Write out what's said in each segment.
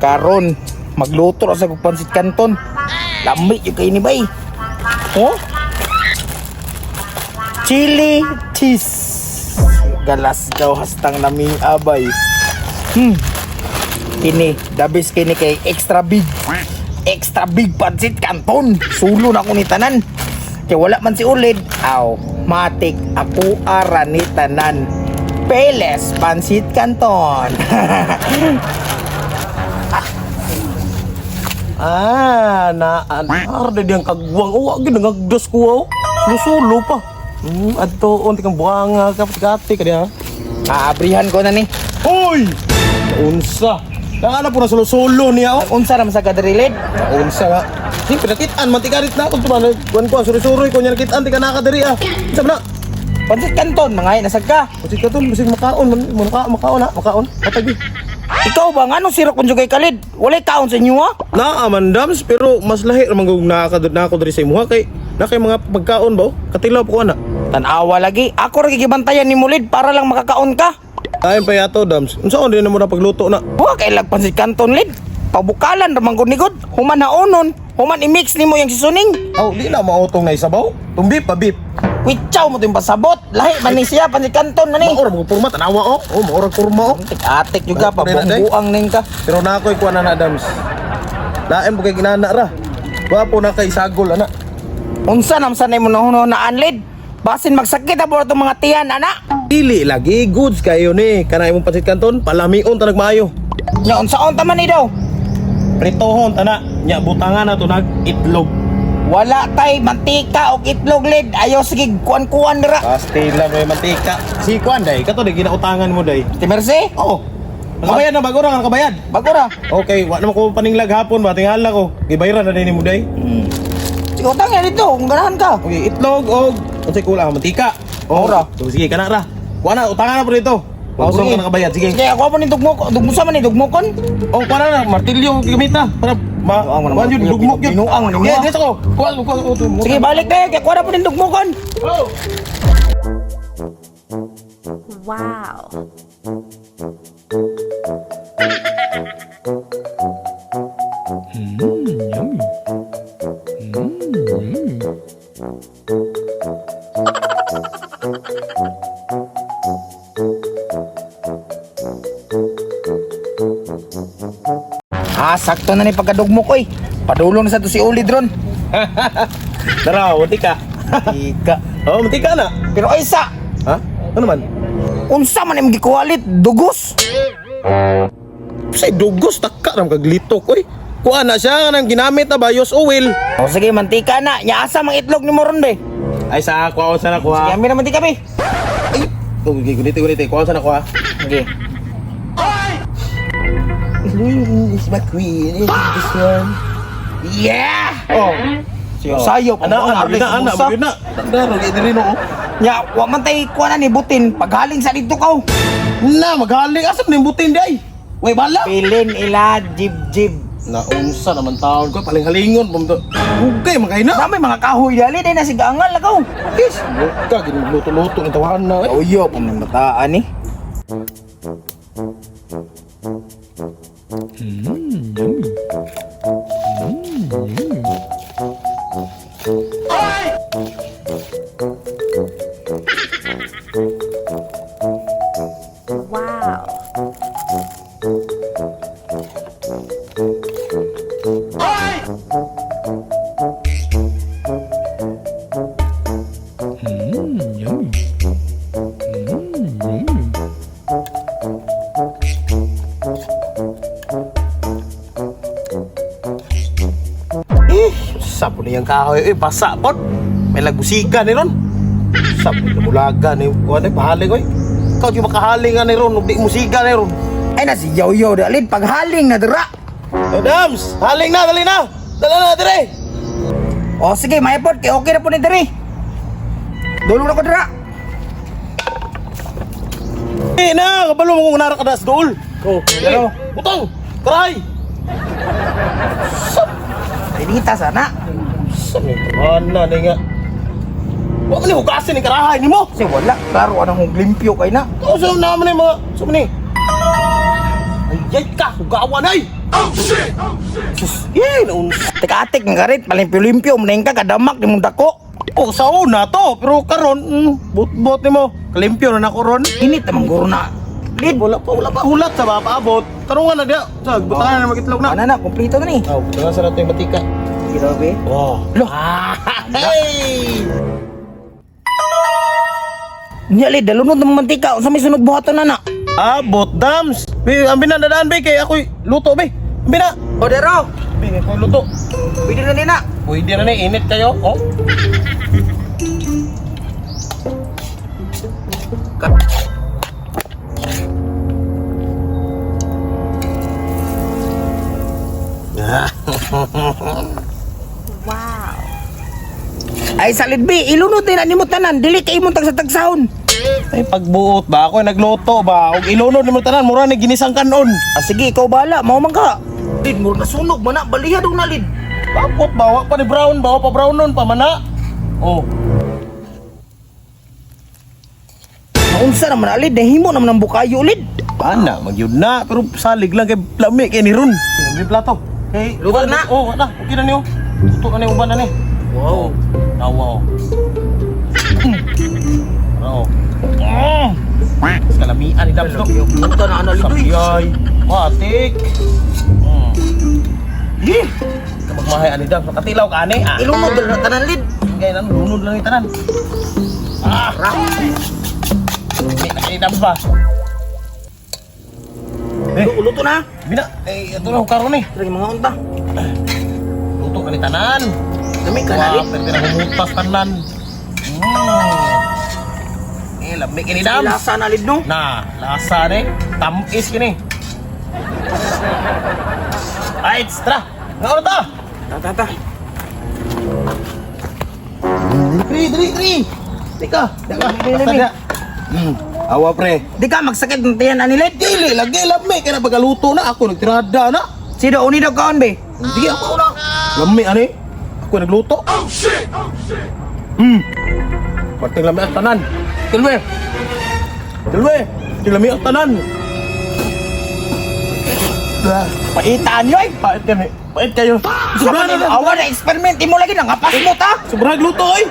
Karon magluto ra sa kog pansit canton. Lami jud kay ni bay. Oh? Chili cheese. Galas daw hastang nami abay. Kini, the best kini kay extra big. Extra big pansit canton. Sulo na ko ni tanan. Kay wala man si Ulid. Aw, matik ako ara ni tanan. Peles Pansit Canton. Ah, na ar di ang kagwang. Oh, gyud nangagdos ko oh. Sulo pa. Adto unti kang buhanga ka kati ka diha. Aabrihan ko na ni. Hoy! Unsa? Nangana po na sulo-sulo niya oh. Unsa ra man sa kadrilid? Unsa nga? Di pinakitaan man tikarit na kung tuman kuan ko suri-suroy ko nya nakitaan ti ka naka diri ah. Unsa man na? Pansit Canton, mga nasag ka. Kasi ka tol, bisig makaon man mo naka makaon ha, makaon. Patag. Ikaw ba ngano sira kun jugay kalid? Walay kaon sa inyo ha? Naa man dams pero mas lahi ra man gug naa ka na ako diri sa imuha kay na kay mga pagkaon ba? Oh. Katilaw po ko ana. Tanawa lagi. Ako ra gigibantayan ni Mulid para lang makakaon ka. Tayo pa yato dams. Unsa on din mo na pagluto na? Wa kay lag pansit canton lid. Pabukalan ra man gud ni god. Human haonon, human i-mix nimo yung seasoning. Aw, di na mautong na isabaw. Tumbi pa beef. Kwitsaw mo to yung pasabot. Lahi man ni siya pansit canton man ni. Maura mo kurma tanawa oh. Oh, maura kurma oh. Atik juga pa buang ning ka. Pero na ako'y kuha na na dams. Lain po kay ginana ra. Wapo na kay sagol ana. Unsa nam sanay mo nahunahunaan lid? Basin magsakit abo na itong mga tiyan ana. Dili lagi goods kayo ni. Kana imong pansit kanton palamion ta nagmaayo. Nya unsaon ta man ni daw? Pritohon tana nya butangan na to nag itlog. Wala tay mantika og itlog lid. Ayaw sige kuan-kuan dira. Pastila may mantika. Si kuan day kato day ginautangan mo day. Ti Mercy? Oh. Nakabayad na bago ra nga nakabayad. Bago ra. Okay, wa naman ko paninglag hapon ba tingala ko. Gibayaran na din mo day. Sige utang ya dito kung ganahan ka. Okay, itlog og unsay kulang mantika. Oo ra. So, sige kana ra. Kuha na utangan na po dito. Oh, Ako sige. ka nakabayad sige. Sige, ako pa ni dugmok, dugmusa man ni dugmokon. Oh, kuha na martilyo gamit na para ma Binuang mo na kuha yun martilyo, dugmok yun. binuang mo na. Yeah, dito ko. Kuha kuha kuha. Sige, balik na kay kuha na po ni dugmokon. Oh. Wow. Ah, sakto na ni pagkadugmok oy. Padulong na sa to si Ulid ron. Tara, mantika. Ika. Oh, mantika na. Pero ay sa, Ha? Ano man? unsa man imong gikuhalit, dugos. Say dugos taka ram kaglitok oy. Kuha na siya kanang ginamit na bayos oil. O sige, mantika na. Nya asa mang itlog ni mo ron be. Ay sa kuha sa na Sige, kuha. amin na mantika be. Ay, okay, gunite gunite kuha sa na kuha. Sige. Is my queen. Is this one. Yeah! Oh. Sige, sayo Ana ana ana ana ana. Na daro gi diri no. oh. Nya, wa man tay kuha na ni butin paghaling sa dito ka. oh. Na maghaling asa man butin di ay. Way bala. Pilin ila jib-jib. Naunsa naman taon ko paling-halingon pum to. Hugay man kay na. Dami mga kahoy dali day na sigaangal na kaw. Is ka ginluto-luto ni tawahan na. eh. Uyo pum nang bataan eh. Wow. Eh, sa po niyang kahoy eh basa pod. May lagusiga ni ron. Sa po mulaga ni kuan eh pahaling oy. Ikaw di makahaling nga ni ron ug di musiga ni ron. Ay na si Yoyo dalid paghaling na dira. Oh, Dams, haling na dali na. Dala na dire. O sige, may pod kay okay na po ni diri. Dulong na ko dira. Eh na, kabalo mo kung nara ka das dool. Oh, Pero? Butang. Try. Dinita sana. Sa ni mana ni nga. Wa man ni hugasin ni karahay nimo. Kasi wala, klaro anong hong limpyo kay na. Oh, sa naman ni mga sa ni. Ay, ay ka, hugawan ay. Sus, Yay, naun. Teka-atik nga karit, palimpyo-limpyo, manayang ka, kadamak, di mong dako. Oh, sa una to, pero karon, bot-bot nimo. Kalimpyo na nako ron. Init naman guro na. Lid, Wala pa hulat sa ba paabot. Tarungan na diya. Sa butangan na magitlog na. Ano na, kumplito na ni. Oh, butangan sa nato yung batika. Grabe. Oh. Lo. Hey! Nya lid, dalunod ng mantika, unsa may sunod buhaton na na. Ah, bot dams. Bi, ambi na dadaan bi kay ako'y luto bi. Ambi na. Odero, Bi, ako'y luto. pwede na ni na. Pwede na ni init kayo. Oh. Wow. Ay salid bi, ilunod din na nimo tanan, dili kay imong tagsa-tagsahon. Ay pagbuot ba ako nagluto ba og ilunod nimo tanan mura ni ginisang kanon. Ah, sige, ikaw bahala, mao man ka. Lid, mura nasunog man na, baliha daw na lid. Bakot ba wa pa ni brown ba wa pa brown nun pa mana. Oh. Unsa naman na lid, nahimo naman ang bukayo lid. Ana magyud na pero salig lang kay lami kay ni ron. May plato. Kay Luto na. Oh, na. Okay na niyo. Luto na ni uban na ni. Wow. Tawa oh. Oo. Kalamian ni Dabs no. Luto na ano lid. Uy. Sabiyay. Matik. Di, Magmahay ani Dabs. Makatilaw ka ani. Ah. ilunod na tanan lid. Kaya nang lunod lang ni tanan. Ah. Ra. Hindi na kay Dabs ba? Eh, Luto na. bina. Eh, ito na karon eh. Lagi mga unta. Luto ka ni tanan. Lami ka na lid. Wah, pwede na humutas tanan. Eh, lami kini Dabs. Lasa na lid no. Na, lasa ni. Tamis kini. Ay, tara. Nga ta. Ta ta ta. Dri, dri, dri. Teka, teka. Dili, Basta dili. na. Awa pre. Di ka magsakit ng tiyan ani lid. Dili lagi lami kay na pagaluto na ako nagtirada na. Sino uni daw kaon be? Hindi ako na. Lami ani. Ako nagluto. Oh shit. Oh shit. Pating lami ang tanan. Tilwe. Tilwe. Tilami ang tanan. Ah, Paitaan yoy. Pait kami. Pait kayo. Sobra na. Awa na experiment imo lagi nangapas mo ta. Sobra nagluto oy.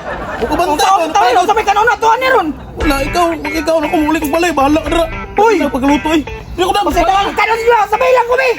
Huwag ka banta. Unta unta unsa may kanon na to ani ron. Wala ikaw. Huwag ikaw na kumuli kong balay. Bahala ka na. Uy! Pagluto oy. Hindi ko na. Kasi kanon sila sabay lang ko be.